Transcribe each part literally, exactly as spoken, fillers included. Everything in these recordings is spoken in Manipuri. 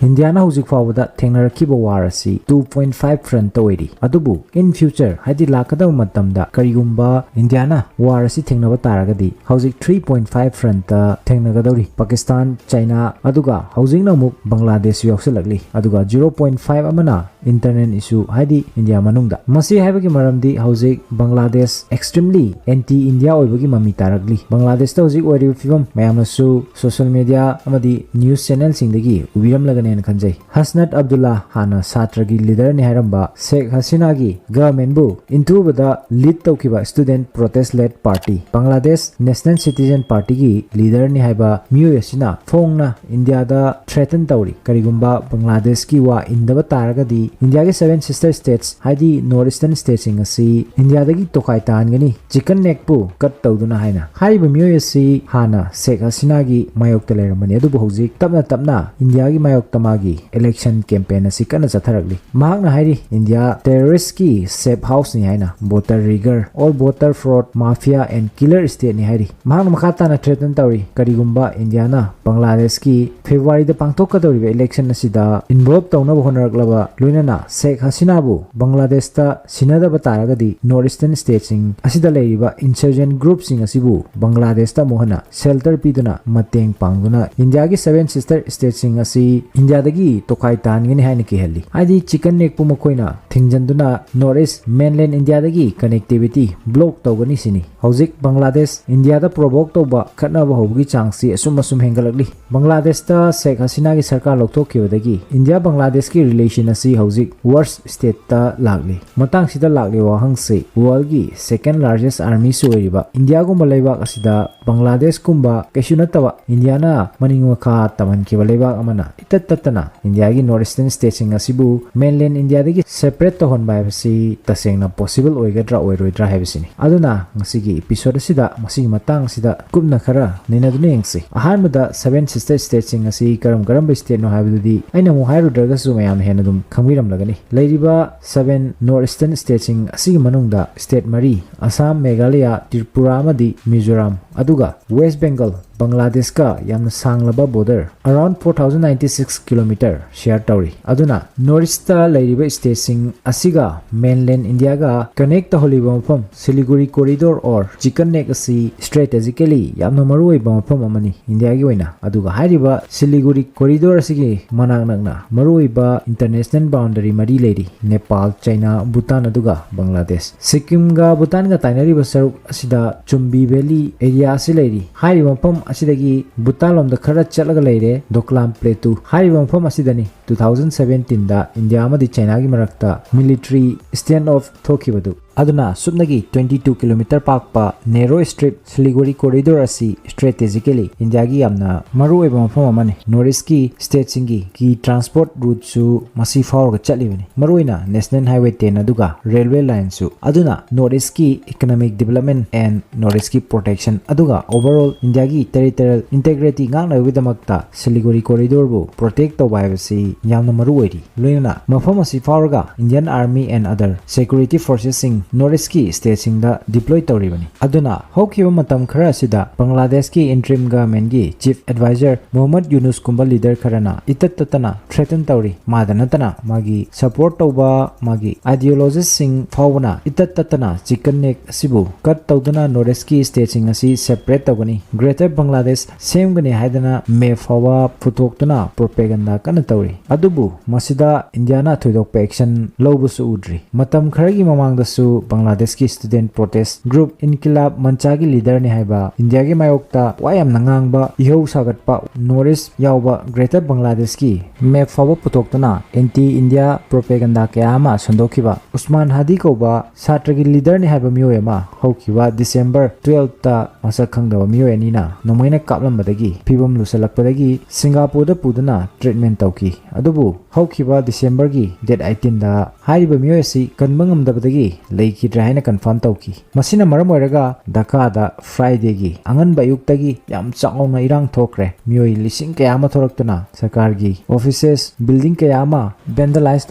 ꯏꯟꯗꯤꯌꯥꯅ ꯍꯧꯖꯤꯛ ꯐꯥꯎꯕꯗ ꯊꯦꯡꯅꯔꯛꯈꯤꯕ ꯋꯥꯔ ꯑꯁꯤ two point five front ꯑꯣꯏꯔꯤ꯫ ꯑꯗꯨꯕꯨ in future, ꯍꯥꯏꯗꯤ ꯂꯥꯛꯀꯗꯕ ꯃꯇꯝꯗ ꯀꯔꯤꯒꯨꯝꯕ ꯏꯟꯗꯤꯌꯥꯅ ꯋꯥꯔ ꯑꯁꯤ ꯊꯦꯡꯅꯕ ꯇꯥꯔꯒꯗꯤ ꯍꯧꯖꯤꯛ three point five front ꯊꯦꯡꯅꯒꯗꯧꯔꯤ꯫ ꯄꯥꯀꯤꯁꯇꯥꯟ, ꯆꯥꯏꯅꯥ, ꯑꯗꯨꯒ ꯍꯧꯖꯤꯛꯅ ꯑꯃꯨꯛ ꯕꯪꯒ꯭ꯂꯥꯗꯦꯁꯁꯨ ꯌꯥꯎꯁꯜꯂꯛꯂꯤ꯫ ꯑꯗꯨꯒ zero point five ꯑꯃꯅ internal issue, ꯍꯥꯏꯗꯤ ꯏꯟꯗꯤꯌꯥ ꯃꯅꯨꯡꯗ꯫ ꯃꯁꯤ ꯍꯥꯏꯕꯒꯤ ꯃꯔꯝꯗꯤ ꯍꯧꯖꯤꯛ ꯕꯪꯒ꯭ꯂꯥꯗꯦꯁ extremely anti India ꯑꯣꯏꯕꯒꯤ ꯃꯃꯤ ꯇꯥꯔꯛꯂꯤ꯫ ꯕꯪꯒ꯭ꯂꯥꯗꯦꯁꯇ ꯍꯧꯖꯤꯛ ꯑꯣꯏꯔꯤꯕ ꯐꯤꯕꯝ ꯃꯌꯥꯝꯅꯁꯨ social media ꯑꯃꯗꯤ news channelꯁꯤꯡꯗꯒꯤ ꯎꯕꯤꯔꯝꯂꯒꯅꯦꯅ ꯈꯟꯖꯩ꯫ ꯍꯁꯅꯠ ꯑꯕꯗꯨꯜꯂꯥ, ꯍꯥꯟꯅ ꯁꯥꯇ꯭ꯔꯒꯤ leaderꯅꯤ ꯍꯥꯏꯔꯝꯕ ꯁꯦꯈ ꯍꯁꯤꯅꯥꯒꯤ governmentꯕꯨ ꯏꯟꯊꯨꯕꯗ lead ꯇꯧꯈꯤꯕ student protest led party, Bangladesh National Citizen Partyꯒꯤ leaderꯅꯤ ꯍꯥꯏꯕ ꯃꯤꯑꯣꯏ ꯑꯁꯤꯅ ꯐꯣꯡꯅ ꯏꯟꯗꯤꯌꯥꯗ threaten ꯇꯧꯔꯤ꯫ ꯀꯔꯤꯒꯨꯝꯕ ꯕꯪꯒ꯭ꯂꯥꯗꯦꯁꯀꯤ ꯋꯥ ꯏꯟꯗꯕ ꯇꯥꯔꯒꯗꯤ ꯏꯟꯗꯤꯌꯥꯒꯤ seven sister states, ꯍꯥꯏꯗꯤ North Eastern statesꯁꯤꯡ ꯑꯁꯤ ꯏꯟꯗꯤꯌꯥꯗꯒꯤ ꯇꯣꯈꯥꯏ ꯇꯥꯍꯟꯒꯅꯤ, chicken neckꯄꯨ cut ꯇꯧꯗꯨꯅ ꯍꯥꯏꯅ꯫ ꯍꯥꯏꯔꯤꯕ ꯃꯤꯑꯣꯏ ꯑꯁꯤ ꯍꯥꯟꯅ ꯁꯦꯈ ꯍꯁꯤꯅꯥꯒꯤ ꯃꯥꯌꯣꯛꯇ ꯂꯩꯔꯝꯕꯅꯤ, ꯑꯗꯨꯕꯨ ꯍꯧꯖꯤꯛ ꯇꯞꯅ ꯇꯞꯅ ꯏꯟꯗꯤꯌꯥꯒꯤ ꯃꯥꯌꯣꯛꯇ ꯃꯥꯒꯤ election campaign ꯑꯁꯤ ꯀꯟꯅ ꯆꯠꯊꯔꯛꯂꯤ꯫ ꯃꯍꯥꯛꯅ ꯍꯥꯏꯔꯤ, ꯏꯟꯗꯤꯌꯥ terroristꯀꯤ safe houseꯅꯤ ꯍꯥꯏꯅ, voter rigger or voter fraud, mafia and killer stateꯅꯤ ꯍꯥꯏꯔꯤ꯫ ꯃꯍꯥꯛꯅ ꯃꯈꯥ ꯇꯥꯅ threaten ꯇꯧꯔꯤ, ꯀꯔꯤꯒꯨꯝꯕ ꯏꯟꯗꯤꯌꯥꯅ ꯕꯪꯒ꯭ꯂꯥꯗꯦꯁꯀꯤ Februaryꯗ ꯄꯥꯡꯊꯣꯛꯀꯗꯧꯔꯤꯕ election ꯑꯁꯤꯗ involve ꯇꯧꯅꯕ ꯍꯣꯠꯅꯔꯛꯂꯕ, ꯂꯣꯏꯅꯅ ꯁꯦꯈ ꯍꯁꯤꯅꯥꯕꯨ ꯕꯪꯒ꯭ꯂꯥꯗꯦꯁꯇ ꯁꯤꯟꯅꯗꯕ ꯇꯥꯔꯒꯗꯤ North Eastern statesꯁꯤꯡ ꯑꯁꯤꯗ ꯂꯩꯔꯤꯕ insurgent groupꯁꯤꯡ ꯑꯁꯤꯕꯨ ꯕꯪꯒ꯭ꯂꯥꯗꯦꯁꯇ ꯑꯃꯨꯛ ꯍꯟꯅ shelter ꯄꯤꯗꯨꯅ ꯃꯇꯦꯡ ꯄꯥꯡꯗꯨꯅ ꯏꯟꯗꯤꯌꯥꯒꯤ seven sister statesꯁꯤꯡ ꯑꯁꯤ ꯏꯟꯗꯤꯌꯥꯗꯒꯤ ꯇꯣꯈꯥꯏ ꯇꯥꯍꯟꯒꯅꯤ ꯍꯥꯏꯅ ꯀꯤꯍꯜꯂꯤ꯫ ꯍꯥꯏꯗꯤ chicken neckꯄꯨ ꯃꯈꯣꯏꯅ ꯊꯤꯡꯖꯤꯟꯗꯨꯅ North East mainland ꯏꯟꯗꯤꯌꯥꯗꯒꯤ connectivity block ꯇꯧꯒꯅꯤ ꯁꯤꯅꯤ꯫ ꯍꯧꯖꯤꯛ ꯕꯪꯒ꯭ꯂꯥꯗꯦꯁ ꯏꯟꯗꯤꯌꯥꯗ provoke ꯇꯧꯕ ꯈꯠꯅꯕ ꯍꯧꯕꯒꯤ ꯆꯥꯡꯁꯤ ꯑꯁꯨꯝ ꯑꯁꯨꯝ ꯍꯦꯟꯒꯠꯂꯛꯂꯤ꯫ ꯕꯪꯒ꯭ꯂꯥꯗꯦꯁꯇ ꯁꯦꯈ ꯍꯁꯤꯅꯥꯒꯤ ꯁꯔꯀꯥꯔ ꯂꯧꯊꯣꯛꯈꯤꯕꯗꯒꯤ ꯏꯟꯗꯤꯌꯥ ꯕꯪꯒ꯭ꯂꯥꯗꯦꯁꯀꯤ relation ꯑꯁꯤ ꯍꯧꯖꯤꯛ worst stateꯇ ꯂꯥꯛꯂꯤ꯫ ꯃꯇꯥꯡꯁꯤꯗ ꯂꯥꯛꯂꯤꯕ ꯋꯥꯍꯪꯁꯤ worldꯒꯤ second largest armyꯁꯨ ꯑꯣꯏꯔꯤꯕ ꯏꯟꯗꯤꯌꯥꯒꯨꯝꯕ ꯂꯩꯕꯥꯛ ꯑꯁꯤꯗ ꯕꯪꯒ꯭ꯂꯥꯗꯦꯁꯀꯨꯝꯕ ꯀꯩꯁꯨ ꯅꯠꯇꯕ ꯏꯟꯗꯤꯌꯥꯅ ꯃꯅꯤꯡ ꯃꯈꯥ ꯇꯝꯍꯟꯈꯤꯕ ꯂꯩꯕꯥꯛ ꯑꯃꯅ ꯏꯇꯠ ꯇꯠꯇꯅ ꯏꯟꯗꯤꯌꯥꯒꯤ North Eastern statesꯁꯤꯡ ꯑꯁꯤꯕꯨ mainland ꯏꯟꯗꯤꯌꯥꯗꯒꯤ separate ꯇꯧꯍꯟꯕ ꯍꯥꯏꯕꯁꯤ ꯇꯁꯦꯡꯅ possible ꯑꯣꯏꯒꯗ꯭ꯔꯥ ꯑꯣꯏꯔꯣꯏꯗ꯭ꯔꯥ ꯍꯥꯏꯕꯁꯤꯅꯤ꯫ ꯑꯗꯨꯅ ꯉꯁꯤꯒꯤ episode ꯑꯁꯤꯗ ꯃꯁꯤꯒꯤ ꯃꯇꯥꯡ ꯑꯁꯤꯗ ꯀꯨꯞꯅ ꯈꯔ ꯅꯩꯅꯗꯨꯅ ꯌꯦꯡꯁꯤ꯫ ꯑꯍꯥꯟꯕꯗ seven sister statesꯁꯤꯡ ꯑꯁꯤ ꯀꯔꯝ ꯀꯔꯝꯕ stateꯅꯣ ꯍꯥꯏꯕꯗꯨꯗꯤ ꯑꯩꯅ ꯑꯃꯨꯛ ꯍꯥꯏꯔꯨꯗ꯭ꯔꯒꯁꯨ ꯃꯌꯥꯝꯅ ꯍꯦꯟꯅ ꯑꯗꯨꯝ ꯈꯪꯕꯤꯔꯝꯒꯅꯤ꯫ ꯂꯩꯔꯝꯂꯒꯅꯤ꯫ ꯂꯩꯔꯤꯕ seven North Eastern stateꯁꯤꯡ ꯑꯁꯤꯒꯤ ꯃꯅꯨꯡꯗ state ꯃꯔꯤ, ꯑꯁꯥꯝ, ꯃꯦꯘꯥꯂꯌꯥ, ꯇ꯭ꯔꯤꯄꯨꯔꯥ ꯑꯃꯗꯤ ꯃꯤꯖꯣꯔꯥꯝ, ꯑꯗꯨꯒ West Bengal, ꯕꯪꯒ꯭ꯂꯥꯗꯦꯁꯀ ꯌꯥꯝꯅ ꯁꯥꯡꯂꯕ border, around four thousand ninety six kilometer, share ꯇꯧꯔꯤ꯫ ꯑꯗꯨꯅ North Eastꯇ ꯂꯩꯔꯤꯕ stateꯁꯤꯡ ꯑꯁꯤꯒ mainland Indiaꯒ connect ꯇꯧꯍꯜꯂꯤꯕ ꯃꯐꯝ Siliguri corridor or Chicken Neck ꯑꯁꯤ strategically ꯌꯥꯝꯅ ꯃꯔꯨꯑꯣꯏꯕ ꯃꯐꯝ ꯑꯃꯅꯤ Indiaꯒꯤ ꯑꯣꯏꯅ꯫ ꯑꯗꯨꯒ ꯍꯥꯏꯔꯤꯕ Siliguri corridor ꯑꯁꯤꯒꯤ ꯃꯅꯥꯛ ꯅꯛꯅ ꯃꯔꯨꯑꯣꯏꯕ international boundary ꯃꯔꯤ ꯂꯩꯔꯤ: ꯅꯦꯄꯥꯜ, ꯆꯩꯅꯥ, ꯚꯨꯇꯥꯟ ꯑꯗꯨꯒ ꯕꯪꯒ꯭ꯂꯥꯗꯦꯁ꯫ ꯁꯤꯛꯀꯤꯝꯒ ꯚꯨꯇꯥꯟꯒ ꯇꯥꯏꯅꯔꯤꯕ ꯁꯔꯨꯛ ꯑꯁꯤꯗ ꯆꯨꯝꯕꯤ Valley area ꯑꯁꯤ ꯂꯩꯔꯤ꯫ ꯍꯥꯏꯔꯤꯕ ꯃꯐꯝ ꯑꯁꯤꯗꯒꯤ ꯚꯨꯇꯥꯟ ꯂꯣꯝꯗ ꯈꯔ ꯆꯠꯂꯒ ꯂꯩꯔꯦ Doklam Plateau꯫ ꯍꯥꯏꯔꯤꯕ ꯃꯐꯝ ꯑꯁꯤꯗꯅꯤ two thousand seventeenꯗ India ꯑꯃꯗꯤ ꯆꯩꯅꯥꯒꯤ ꯃꯔꯛꯇ military standoff ꯊꯣꯛꯈꯤꯕꯗꯨ꯫ ꯑꯗꯨꯅ ꯁꯨꯞꯅꯒꯤ twenty two kilometer ꯄꯥꯛꯄ narrow strip Siliguri corridor ꯑꯁꯤ strategically Indiaꯒꯤ ꯌꯥꯝꯅ ꯃꯔꯨꯑꯣꯏꯕ ꯃꯐꯝ ꯑꯃꯅꯤ꯫ North Eastꯀꯤ stateꯁꯤꯡꯒꯤ key transport routeꯁꯨ ꯃꯁꯤ ꯐꯥꯎꯔꯒ ꯆꯠꯂꯤꯕꯅꯤ꯫ ꯃꯔꯨꯑꯣꯏꯅ National Highway ten ꯑꯗꯨꯒ railway lineꯁꯨ꯫ ꯑꯗꯨꯅ North Eastꯀꯤ economic development and North Eastꯀꯤ protection ꯑꯗꯨꯒ overall Indiaꯒꯤ territorial integrity ꯉꯥꯛꯅꯕꯒꯤꯗꯃꯛꯇ Siliguri corridorꯕꯨ protect ꯇꯧꯕ ꯍꯥꯏꯕꯁꯤ ꯌꯥꯝꯅ ꯃꯔꯨ ꯑꯣꯏꯔꯤ꯫ ꯂꯣꯏꯅꯅ ꯃꯐꯝ ꯑꯁꯤ ꯐꯥꯎꯔꯒ Indian Army and other security forcesꯁꯤꯡ North Eastꯀꯤ stateꯁꯤꯡꯗ deploy ꯇꯧꯔꯤꯕꯅꯤ꯫ ꯑꯗꯨꯅ ꯍꯧꯈꯤꯕ ꯃꯇꯝ ꯈꯔ ꯑꯁꯤꯗ ꯕꯪꯒ꯭ꯂꯥꯗꯦꯁꯀꯤ interim governmentꯀꯤ chief advisor Mohammad ꯌꯨꯅꯨꯁꯀꯨꯝꯕ leader ꯈꯔꯅ ꯏꯇꯠ ꯇꯠꯇꯅ threaten ꯇꯧꯔꯤ꯫ ꯃꯥꯗ ꯅꯠꯇꯅ ꯃꯥꯒꯤ support ꯇꯧꯕ ꯃꯥꯒꯤ ideologistꯁꯤꯡ ꯐꯥꯎꯕꯅ ꯏꯇꯠ ꯇꯠꯇꯅ Chicken Neck ꯑꯁꯤꯕꯨ cut ꯇꯧꯗꯨꯅ North Eastꯀꯤ stateꯁꯤꯡ ꯑꯁꯤ separate ꯇꯧꯒꯅꯤ, Greater Bangladesh ꯁꯦꯝꯒꯅꯤ ꯍꯥꯏꯗꯅ map ꯐꯥꯎꯕ ꯄꯨꯊꯣꯛꯇꯨꯅ propaganda ꯀꯟꯅ ꯇꯧꯔꯤ꯫ ꯑꯗꯨꯕꯨ ꯃꯁꯤꯗ Indiaꯅ ꯊꯣꯏꯗꯣꯛꯄ action ꯂꯧꯕꯁꯨ ꯎꯗ꯭ꯔꯤ꯫ ꯃꯇꯝ ꯈꯔꯒꯤ ꯃꯃꯥꯡꯗꯁꯨ ꯕꯪꯒ꯭ꯂꯥꯗꯦꯁꯀꯤ student protest group Inkilab Manchagꯤ leaderꯅꯤ ꯍꯥꯏꯕ Indiaꯒꯤ ꯃꯥꯌꯣꯛꯇ ꯋꯥ ꯌꯥꯝꯅ ꯉꯥꯡꯕ, ꯏꯍꯧ ꯁꯥꯒꯠꯄ, North East ꯌꯥꯎꯕ Greater Bangladeshꯀꯤ map ꯐꯥꯎꯕ ꯄꯨꯊꯣꯛꯇꯨꯅ anti India propaganda ꯀꯌꯥ ꯑꯃ ꯁꯟꯗꯣꯛꯈꯤꯕ ꯎꯁꯃꯥꯟ ꯍꯥꯗꯤ ꯀꯧꯕ ꯁꯥꯇ꯭ꯔꯒꯤ leaderꯅꯤ ꯍꯥꯏꯕ ꯃꯤꯑꯣꯏ ꯑꯃ ꯍꯧꯈꯤꯕ December twelveꯇ ꯃꯁꯛ ꯈꯪꯗꯕ ꯃꯤꯑꯣꯏ ꯑꯅꯤꯅ ꯅꯣꯡꯃꯩꯅ ꯀꯥꯞꯂꯝꯕꯗꯒꯤ ꯐꯤꯕꯝ ꯂꯨꯁꯜꯂꯛꯄꯗꯒꯤ ꯁꯤꯡꯒꯥꯄꯨꯔꯗ ꯄꯨꯗꯨꯅ treatment ꯇꯧꯈꯤ꯫ ꯑꯗꯨꯕꯨ ꯍꯧꯈꯤꯕ Decemberꯒꯤ date eighteenꯗ ꯍꯥꯏꯔꯤꯕ ꯃꯤꯑꯣꯏ ꯑꯁꯤ ꯀꯟꯕ ꯉꯝꯗꯕꯗꯒꯤ ꯂꯩꯈꯤꯗ꯭ꯔꯦ ꯍꯥꯏꯅ ꯀꯟꯐꯥꯔꯝ ꯇꯧꯈꯤ꯫ ꯃꯁꯤꯅ ꯃꯔꯝ ꯑꯣꯏꯔꯒ ꯙꯥꯀꯥꯗ ꯐ꯭ꯔꯥꯏꯗꯦꯒꯤ ꯑꯉꯟꯕ ꯑꯌꯨꯛꯇꯒꯤ ꯌꯥꯝ ꯆꯥꯎꯅ ꯏꯔꯥꯡ ꯊꯣꯛꯈ꯭ꯔꯦ꯫ ꯃꯤꯑꯣꯏ ꯂꯤꯁꯤꯡ ꯀꯌꯥ ꯑꯃ ꯊꯣꯔꯛꯇꯨꯅ ꯁꯔꯀꯥꯔꯒꯤ ꯑꯣꯐꯤꯁꯦꯁ, ꯕꯤꯜꯗꯤꯡ ꯀꯌꯥ ꯑꯃ ꯚꯦꯟꯗꯂꯥꯏꯁ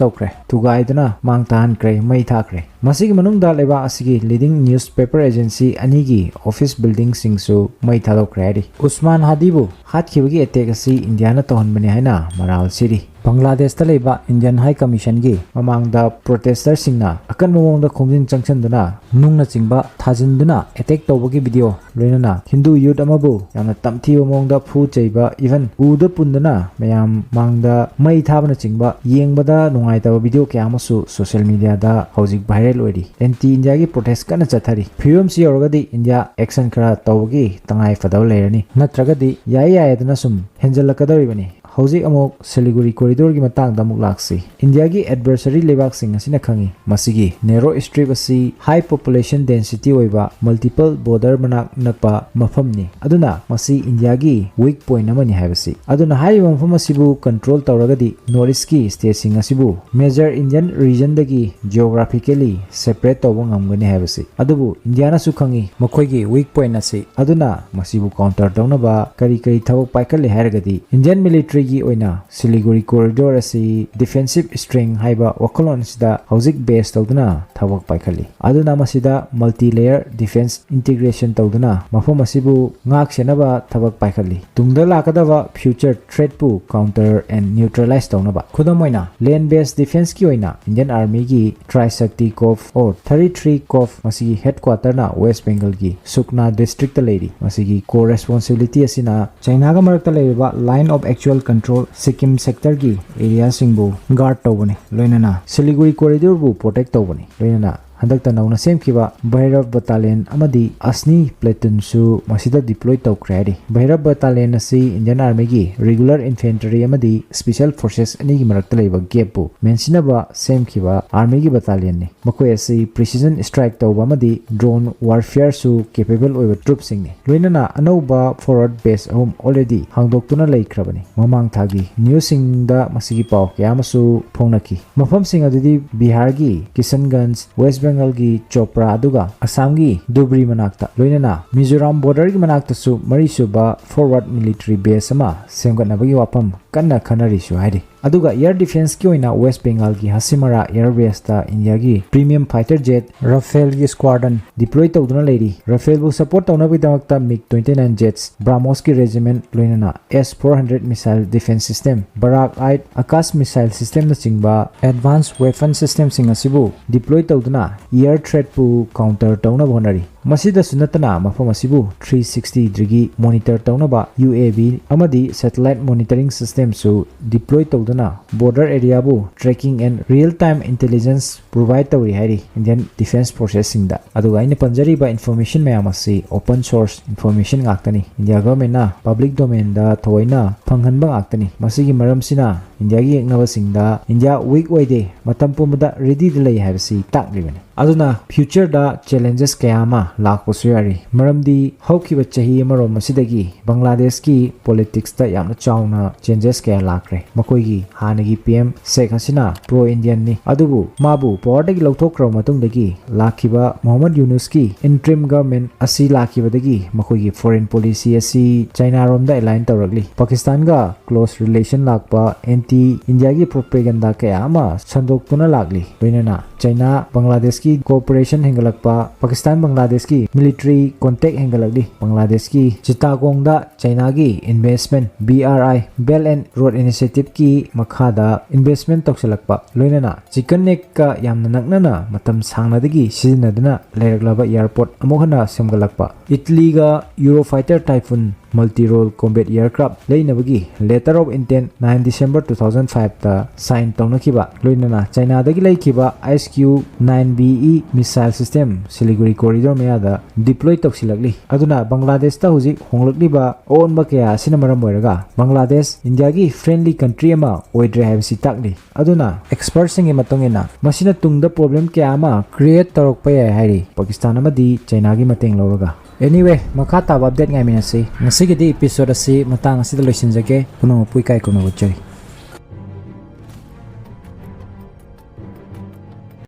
ꯇꯧꯈ꯭ꯔꯦ, ꯊꯨꯒꯥꯏꯗꯨꯅ ꯃꯥꯡ ꯇꯥꯍꯟꯈ꯭ꯔꯦ, ꯃꯩ ꯊꯥꯈ꯭ꯔꯦ꯫ ꯃꯁꯤꯒꯤ ꯃꯅꯨꯡꯗ ꯂꯩꯕꯥꯛ ꯑꯁꯤꯒꯤ ꯂꯤꯗꯤꯡ ꯅ꯭ꯌꯨꯁꯄꯦꯄꯔ ꯑꯦꯖꯦꯟꯁꯤ ꯑꯅꯤꯒꯤ ꯑꯣꯐꯤꯁ ꯕꯤꯜꯗꯤꯡꯁꯤꯡꯁꯨ ꯃꯩ ꯊꯥꯗꯣꯛꯈ꯭ꯔꯦ ꯍꯥꯏꯔꯤ꯫ ꯎꯁꯃꯥꯟ ꯍꯥꯗꯤꯕꯨ ꯍꯥꯠꯈꯤꯕꯒꯤ ꯑꯦꯇꯦꯛ ꯑꯁꯤ ꯏꯟꯗꯤꯌꯥꯅ ꯇꯧꯍꯟꯕꯅꯤ ꯍꯥꯏꯅ ꯃꯔꯥꯜ ꯁꯤꯔꯤ꯫ ꯕꯪꯒ꯭ꯂꯥꯗꯦꯁꯇ ꯂꯩꯕ ꯏꯟꯗꯤꯌꯟ ꯍꯥꯏ ꯀꯃꯤꯁꯟꯒꯤ ꯃꯃꯥꯡꯗ ꯄ꯭ꯔꯣꯇꯦꯁꯇꯔꯁꯤꯡꯅ ꯑꯀꯟꯕ ꯃꯑꯣꯡꯗ ꯈꯣꯡꯖꯤꯟ ꯆꯪꯁꯤꯟꯗꯨꯅ ꯅꯨꯡꯅꯆꯤꯡꯕ ꯊꯥꯖꯤꯟꯗꯨꯅ ꯑꯦꯇꯦꯛ ꯇꯧꯕꯒꯤ ꯚꯤꯗꯤꯑꯣ, ꯂꯣꯏꯅꯅ ꯍꯤꯟꯗꯨ ꯌꯨꯠ ꯑꯃꯕꯨ ꯌꯥꯝꯅ ꯇꯝꯊꯤꯕ ꯃꯑꯣꯡꯗ ꯐꯨ ꯆꯩꯕ, even ꯎꯗ ꯄꯨꯟꯗꯨꯅ ꯃꯌꯥꯝ ꯃꯥꯡꯗ ꯃꯩ ꯊꯥꯕꯅꯆꯤꯡꯕ ꯌꯦꯡꯕꯗ ꯅꯨꯡꯉꯥꯏꯇꯕ ꯚꯤꯗꯤꯑꯣ ꯀꯌꯥ ꯑꯃꯁꯨ ꯁꯣꯁꯤꯌꯦꯜ ꯃꯤꯗꯤꯌꯥꯗ ꯍꯧꯖꯤꯛ ꯚꯥꯏꯔꯦꯜ ꯑꯣꯏꯔꯤ꯫ ꯑꯦꯟꯇꯤ ꯏꯟꯗꯤꯌꯥꯒꯤ ꯄ꯭ꯔꯣꯇꯦꯁ ꯀꯟꯅ ꯆꯠꯊꯔꯤ꯫ ꯐꯤꯕꯝꯁꯤ ꯌꯧꯔꯒꯗꯤ ꯏꯟꯗꯤꯌꯥ ꯑꯦꯛꯁꯟ ꯈꯔ ꯇꯧꯕꯒꯤ ꯇꯉꯥꯏ ꯐꯗꯕ ꯂꯩꯔꯅꯤ, ꯅꯠꯇ꯭ꯔꯒꯗꯤ ꯌꯥꯏ ꯌꯥꯏꯗꯅ ꯁꯨꯝ ꯍꯦꯟꯖꯜꯂꯛꯀꯗꯧꯔꯤꯕꯅꯤ꯫ ꯍꯧꯖꯤꯛ ꯑꯃꯨꯛ ꯁꯤꯂꯤꯒꯨꯔꯤ ꯀꯣꯔꯤꯗꯣꯔꯒꯤ ꯃꯇꯥꯡꯗ ꯑꯃꯨꯛ ꯂꯥꯛꯁꯤ꯫ ꯏꯟꯗꯤꯌꯥꯒꯤ ꯑꯦꯗꯚꯔꯁꯔꯤ ꯂꯩꯕꯥꯛꯁꯤꯡ ꯑꯁꯤꯅ ꯈꯪꯏ, ꯃꯁꯤꯒꯤ ꯅꯦꯔꯣ ꯁ꯭ꯇ꯭ꯔꯤꯞ ꯑꯁꯤ ꯍꯥꯏ ꯄꯣꯄꯨꯂꯦꯁꯟ ꯗꯦꯟꯁꯤꯇꯤ ꯑꯣꯏꯕ ꯃꯜꯇꯤꯄꯜ ꯕꯣꯔꯗꯔ ꯃꯅꯥꯛ ꯅꯛꯄ ꯃꯐꯝꯅꯤ, ꯑꯗꯨꯅ ꯃꯁꯤ ꯏꯟꯗꯤꯌꯥꯒꯤ ꯋꯤꯛ ꯄꯣꯏꯟꯠ ꯑꯃꯅꯤ ꯍꯥꯏꯕꯁꯤ꯫ ꯑꯗꯨꯅ ꯍꯥꯏꯔꯤꯕ ꯃꯐꯝ ꯑꯁꯤꯕꯨ ꯀꯟꯇ꯭ꯔꯣꯜ ꯇꯧꯔꯒꯗꯤ ꯅꯣꯔꯠ ꯏꯁ꯭ꯠꯀꯤ ꯁ꯭ꯇꯦꯠꯁꯤꯡ ꯑꯁꯤꯕꯨ ꯃꯦꯖꯔ ꯏꯟꯗꯤꯌꯟ ꯔꯤꯖꯟꯗꯒꯤ ꯖꯤꯑꯣꯒ꯭ꯔꯥꯐꯤꯀꯦꯂꯤ ꯁꯦꯄꯔꯦꯠ ꯇꯧꯕ ꯉꯝꯒꯅꯤ ꯍꯥꯏꯕꯁꯤ꯫ ꯑꯗꯨꯕꯨ ꯏꯟꯗꯤꯌꯥꯅꯁꯨ ꯈꯪꯏ ꯃꯈꯣꯏꯒꯤ ꯋꯤꯛ ꯄꯣꯏꯟꯠ ꯑꯁꯤ, ꯑꯗꯨꯅ ꯃꯁꯤꯕꯨ ꯀꯥꯎꯟꯇꯔ ꯇꯧꯅꯕ ꯀꯔꯤ ꯀꯔꯤ ꯊꯕꯛ ꯄꯥꯏꯈꯠꯂꯤ ꯍꯥꯏꯔꯒꯗꯤ, ꯏꯟꯗꯤꯌꯟ ꯃꯤꯂꯤꯇꯔꯤꯒꯤ ꯑꯣꯏꯅ ꯁꯤꯂꯤꯒꯨꯔꯤ ꯀꯣꯔꯤꯗꯣꯔ ꯑꯁꯤ ꯗꯤꯐꯦꯟꯁꯤꯞ ꯁ꯭ꯇ꯭ꯔꯦꯡ ꯍꯥꯏꯕ ꯋꯥꯈꯜꯂꯣꯟ ꯑꯁꯤꯗ ꯍꯧꯖꯤꯛ ꯕꯦꯖ ꯇꯧꯗꯨꯅ ꯊꯕꯛ ꯄꯥꯏꯈꯠꯂꯤ꯫ ꯑꯗꯨꯅ ꯃꯁꯤꯗ ꯃꯜꯇꯤ ꯂꯦꯌꯔ ꯗꯤꯐꯦꯟꯁ ꯏꯟꯇꯤꯒ꯭ꯔꯦꯁꯟ ꯇꯧꯗꯨꯅ ꯃꯐꯝ ꯑꯁꯤꯕꯨ ꯉꯥꯛ ꯁꯦꯟꯅꯕ ꯊꯕꯛ ꯄꯥꯏꯈꯠꯂꯤ꯫ ꯇꯨꯡꯗ ꯂꯥꯛꯀꯗꯕ ꯐ꯭ꯌꯨꯆꯔ ꯊ꯭ꯔꯦꯠꯄꯨ ꯀꯥꯎꯟꯇꯔ ꯑꯦꯟ ꯅ꯭ꯌꯨꯇ꯭ꯔꯦꯂꯥꯏꯁ ꯇꯧꯅꯕ꯫ ꯈꯨꯗꯝ ꯑꯣꯏꯅ, ꯂꯦꯟ ꯕꯦꯖ ꯗꯤꯐꯦꯟꯁꯀꯤ ꯑꯣꯏꯅ ꯏꯟꯗꯤꯌꯟ ꯑꯥꯔꯃꯤꯒꯤ ꯇ꯭ꯔꯥꯏ ꯁꯛꯇꯤ ꯀꯣꯔꯞꯁ ꯑꯣꯔ ꯊꯥꯔꯇꯤ ꯊ꯭ꯔꯤ ꯀꯣꯔꯞꯁ, ꯃꯁꯤꯒꯤ ꯍꯦꯗꯀ꯭ꯋꯥꯇꯔꯅ ꯋꯦꯁ꯭ꯠ ꯕꯦꯡꯒꯜꯒꯤ ꯁꯨꯛꯅꯥ ꯗꯤꯁꯇ꯭ꯔꯤꯛꯇ ꯂꯩꯔꯤ꯫ ꯃꯁꯤꯒꯤ ꯀꯣꯔ ꯔꯦꯁꯄꯣꯟꯁꯤꯕꯤꯂꯤꯇꯤ ꯑꯁꯤꯅ ꯆꯥꯏꯅꯥꯒ ꯃꯔꯛꯇ ꯂꯩꯔꯤꯕ ꯂꯥꯏꯟ ꯑꯣꯐ ꯑꯦꯛꯆꯨꯑꯦꯜ ꯀꯟꯇ꯭ꯔꯣꯜ ꯁꯤꯛꯀꯤꯝ ꯁꯦꯛꯇꯔꯒꯤ ꯑꯦꯔꯤꯌꯥꯁꯤꯡꯕꯨ ꯒꯥꯔꯗ ꯇꯧꯕꯅꯤ, ꯂꯣꯏꯅꯅ ꯁꯤꯂꯤꯒꯨꯔꯤ ꯀꯣꯔꯤꯗꯣꯔꯕꯨ ꯄ꯭ꯔꯣꯇꯦꯛ ꯇꯧꯕꯅꯤ, ꯂꯣꯏꯅꯅ ꯍꯟꯗꯛꯇ ꯅꯧꯅ ꯁꯦꯝꯈꯤꯕ ꯚꯩꯔꯕ ꯕꯇꯥꯂꯤꯌꯟ ꯑꯃꯗꯤ ꯑꯁꯅꯤ ꯄ꯭ꯂꯦꯇꯨꯟꯁꯨ ꯃꯁꯤꯗ ꯗꯤꯄ꯭ꯂꯣꯏ ꯇꯧꯈ꯭ꯔꯦ ꯍꯥꯏꯔꯤ꯫ ꯚꯩꯔꯕ ꯕꯇꯥꯂꯤꯌꯟ ꯑꯁꯤ ꯏꯟꯗꯤꯌꯟ ꯑꯥꯔꯃꯤꯒꯤ ꯔꯤꯒꯨꯂꯔ ꯏꯟꯐꯦꯟꯇ꯭ꯔꯤ ꯑꯃꯗꯤ ꯁ꯭ꯄꯦꯁꯤꯌꯦꯜ ꯐꯣꯔꯁꯦꯁ ꯑꯅꯤꯒꯤ ꯃꯔꯛꯇ ꯂꯩꯕ ꯒꯦꯞꯄꯨ ꯃꯦꯟꯁꯤꯟꯅꯕ ꯁꯦꯝꯈꯤꯕ ꯑꯥꯔꯃꯤꯒꯤ ꯕꯇꯥꯂꯤꯌꯟꯅꯤ꯫ ꯃꯈꯣꯏ ꯑꯁꯤ ꯄ꯭ꯔꯤꯁꯤꯖꯟ ꯁ꯭ꯇ꯭ꯔꯥꯏꯛ ꯇꯧꯕ ꯑꯃꯗꯤ ꯗ꯭ꯔꯣꯟ ꯋꯥꯔꯐꯤꯌꯔꯁꯨ ꯀꯦꯄꯦꯕꯜ ꯑꯣꯏꯕ ꯇ꯭ꯔꯨꯞꯁꯤꯡꯅꯤ꯫ ꯂꯣꯏꯅꯅ ꯑꯅꯧꯕ ꯐꯣꯔꯋꯥꯔꯗ ꯕꯦꯖ ꯑꯍꯨꯝ ꯑꯣꯜꯔꯦꯗꯤ ꯍꯥꯡꯗꯣꯛꯇꯨꯅ ꯂꯩꯈ꯭ꯔꯕꯅꯤ꯫ ꯃꯃꯥꯡ ꯊꯥꯒꯤ ꯅ꯭ꯌꯨꯁꯁꯤꯡꯗ ꯃꯁꯤꯒꯤ ꯄꯥꯎ ꯀꯌꯥ ꯑꯃꯁꯨ ꯐꯣꯡꯅꯈꯤ꯫ ꯃꯐꯝꯁꯤꯡ ꯑꯗꯨꯗꯤ ꯕꯤꯍꯥꯔꯒꯤ ꯀꯤꯁꯟꯒꯟꯖ, ꯋꯦꯁ꯭ꯠ ꯕꯦꯡꯒꯜꯒꯤ ꯆꯣꯄ꯭ꯔꯥ ꯑꯗꯨꯒ ꯑꯁꯥꯝꯒꯤ ꯙꯨꯕ꯭ꯔꯤ ꯃꯅꯥꯛꯇ, ꯂꯣꯏꯅꯅ ꯃꯤꯖꯣꯔꯥꯝ ꯕꯣꯔꯗꯔꯒꯤ ꯃꯅꯥꯛꯇꯁꯨ ꯃꯔꯤꯁꯨꯕ forward military base ꯑꯃ ꯁꯦꯝꯒꯠꯅꯕꯒꯤ ꯋꯥꯐꯝ ꯀꯟꯅ ꯈꯟꯅꯔꯤꯁꯨ ꯍꯥꯏꯔꯤ꯫ ꯑꯗꯨꯒ air defenceꯀꯤ ꯑꯣꯏꯅ ꯋꯦꯁ ꯕꯦꯡꯒꯥꯜꯒꯤ ꯍꯁꯤꯃꯥꯔꯥ air baseꯇ ꯏꯟꯗꯤꯌꯥꯒꯤ premium fighter jet Rafaleꯒꯤ squadron deploy ꯇꯧꯗꯨꯅ ꯂꯩꯔꯤ꯫ Rafaleꯕꯨ support ꯇꯧꯅꯕꯒꯤꯗꯃꯛꯇ MiG twenty nine jets, BrahMosꯀꯤ regiment, ꯂꯣꯏꯅꯅ S four hundred missile defense system, Barak eight Akash missile systemꯅꯆꯤꯡꯕ advanced weapon systemꯁꯤꯡ ꯑꯁꯤꯕꯨ deploy ꯇꯧꯗꯨꯅ air threatꯄꯨ counter ꯇꯧꯅꯕ ꯍꯣꯠꯅꯔꯤ꯫ ꯃꯁꯤꯗꯁꯨ ꯅꯠꯇꯅ ꯃꯐꯝ ꯑꯁꯤꯕꯨ three sixty degree monitor ꯇꯧꯅꯕ UAV ꯑꯃꯗꯤ satellite monitoring systemꯁꯨ deploy ꯇꯧꯗꯨꯅ border areaꯕꯨ tracking and real time intelligence provide ꯇꯧꯔꯤ ꯍꯥꯏꯔꯤ Indian Defence Forcesꯁꯤꯡꯗ꯫ ꯑꯗꯨꯒ ꯑꯩꯅ ꯄꯟꯖꯔꯤꯕ information ꯃꯌꯥꯝ ꯑꯁꯤ open source information ꯉꯥꯛꯇꯅꯤ꯫ India governmentꯅ public domainꯗ ꯊꯑꯣꯏꯅ ꯐꯪꯍꯟꯕ ꯉꯥꯛꯇꯅꯤ꯫ ꯃꯁꯤꯒꯤ ꯃꯔꯝꯁꯤꯅ ꯏꯟꯗꯤꯌꯥꯒꯤ ꯌꯦꯛꯅꯕꯁꯤꯡꯗ ꯏꯟꯗꯤꯌꯥ weak ꯑꯣꯏꯗꯦ, ꯃꯇꯝ ꯄꯨꯝꯕꯗ readyꯗ ꯂꯩ ꯍꯥꯏꯕꯁꯤ ꯇꯥꯛꯂꯤꯕꯅꯤ꯫ ꯑꯗꯨꯅ futureꯗ challenges ꯀꯌꯥ ꯑꯃ ꯂꯥꯛꯄꯁꯨ ꯌꯥꯔꯤ, ꯃꯔꯝꯗꯤ ꯍꯧꯈꯤꯕ ꯆꯍꯤ ꯑꯃꯔꯣꯝ ꯑꯁꯤꯗꯒꯤ ꯕꯪꯒ꯭ꯂꯥꯗꯦꯁꯀꯤ politicsꯇ ꯌꯥꯝꯅ ꯆꯥꯎꯅ changes ꯀꯌꯥ ꯂꯥꯛꯈ꯭ꯔꯦ꯫ ꯃꯈꯣꯏꯒꯤ ꯍꯥꯟꯅꯒꯤ PM ꯁꯦꯈ ꯍꯁꯤꯅꯥ pro Indianꯅꯤ, ꯑꯗꯨꯕꯨ ꯃꯥꯕꯨ powerꯗꯒꯤ ꯂꯧꯊꯣꯛꯈ꯭ꯔꯕ ꯃꯇꯨꯡꯗꯒꯤ ꯂꯥꯛꯈꯤꯕ ꯃꯣꯍꯝꯃꯗ ꯌꯨꯅꯨꯁꯀꯤ interim government ꯑꯁꯤ ꯂꯥꯛꯈꯤꯕꯗꯒꯤ ꯃꯈꯣꯏꯒꯤ foreign policy ꯑꯁꯤ ꯆꯥꯏꯅꯥꯔꯣꯝꯗ align ꯇꯧꯔꯛꯂꯤ꯫ ꯄꯥꯀꯤꯁꯇꯥꯟꯒ close relation ꯂꯥꯛꯄ, anti Indiaꯒꯤ propaganda ꯀꯌꯥ ꯑꯃ ꯁꯟꯗꯣꯛꯇꯨꯅ ꯂꯥꯛꯂꯤ꯫ ꯂꯣꯏꯅꯅ ꯆꯥꯏꯅꯥ ꯕꯪꯒ꯭ꯂꯥꯗꯦꯁꯀꯤ cooperation ꯍꯦꯟꯒꯠꯂꯛꯄ, ꯄꯥꯀꯤꯁꯇꯥꯟ ꯕꯪꯒ꯭ꯂꯥꯗꯦꯁꯀꯤ military contact ꯍꯦꯟꯒꯠꯂꯛꯂꯤ꯫ ꯕꯪꯒ꯭ꯂꯥꯗꯦꯁꯀꯤ ꯆꯤꯇꯥꯒꯣꯡꯗ ꯆꯥꯏꯅꯥꯒꯤ investment, BRI, Belt and Road Initiativeꯀꯤ ꯃꯈꯥꯗ investment ꯇꯧꯁꯤꯜꯂꯛꯄ, ꯂꯣꯏꯅꯅ chicken neckꯀ ꯌꯥꯝꯅ ꯅꯛꯅꯅ ꯃꯇꯝ ꯁꯥꯡꯅꯗꯒꯤ ꯁꯤꯖꯤꯟꯅꯗꯨꯅ ꯂꯩꯔꯛꯂꯕ airport ꯑꯃꯨꯛ ꯍꯟꯅ ꯁꯦꯝꯒꯠꯂꯛꯄ, ꯏꯇꯂꯤꯒ Eurofighter Typhoon multi-role combat aircraft ꯂꯩꯅꯕꯒꯤ letter of intent nine December two thousand fiveꯇ sign ꯇꯧꯅꯈꯤꯕ, ꯂꯣꯏꯅꯅ ꯆꯥꯏꯅꯥꯗꯒꯤ ꯂꯩꯈꯤꯕ ISQ nine B E missile system Siliguri corridor ꯃꯌꯥꯗ deploy ꯇꯧꯁꯤꯜꯂꯛꯂꯤ꯫ ꯑꯗꯨꯅ ꯕꯪꯒ꯭ꯂꯥꯗꯦꯁꯇ ꯍꯧꯖꯤꯛ ꯍꯣꯡꯂꯛꯂꯤꯕ ꯑꯑꯣꯟꯕ ꯀꯌꯥ ꯑꯁꯤꯅ ꯃꯔꯝ ꯑꯣꯏꯔꯒ ꯕꯪꯒ꯭ꯂꯥꯗꯦꯁ ꯏꯟꯗꯤꯌꯥꯒꯤ friendly country ꯑꯃ ꯑꯣꯏꯗ꯭ꯔꯦ ꯍꯥꯏꯕꯁꯤ ꯇꯥꯛꯂꯤ꯫ ꯑꯗꯨꯅ expertꯁꯤꯡꯒꯤ ꯃꯇꯨꯡ ꯏꯟꯅ ꯃꯁꯤꯅ ꯇꯨꯡꯗ problem ꯀꯌꯥ ꯑꯃ create ꯇꯧꯔꯛꯄ ꯌꯥꯏ ꯍꯥꯏꯔꯤ, ꯄꯥꯀꯤꯁꯇꯥꯟ ꯑꯃꯗꯤ ꯆꯥꯏꯅꯥꯒꯤ ꯃꯇꯦꯡ ꯂꯧꯔꯒ꯫ Anyway, ꯃꯈꯥ ꯇꯥꯕ update ꯉꯥꯏꯃꯤꯟꯅꯁꯤ꯫ ꯉꯁꯤꯒꯤꯗꯤ episode ꯑꯁꯤ ꯃꯇꯥꯡ ꯑꯁꯤꯗ ꯂꯣꯏꯁꯤꯟꯖꯒꯦ꯫ ꯄꯨꯝꯅꯃꯛꯄꯨ ꯏꯀꯥꯏ ꯈꯨꯝꯅꯕ ꯎꯠꯆꯔꯤ꯫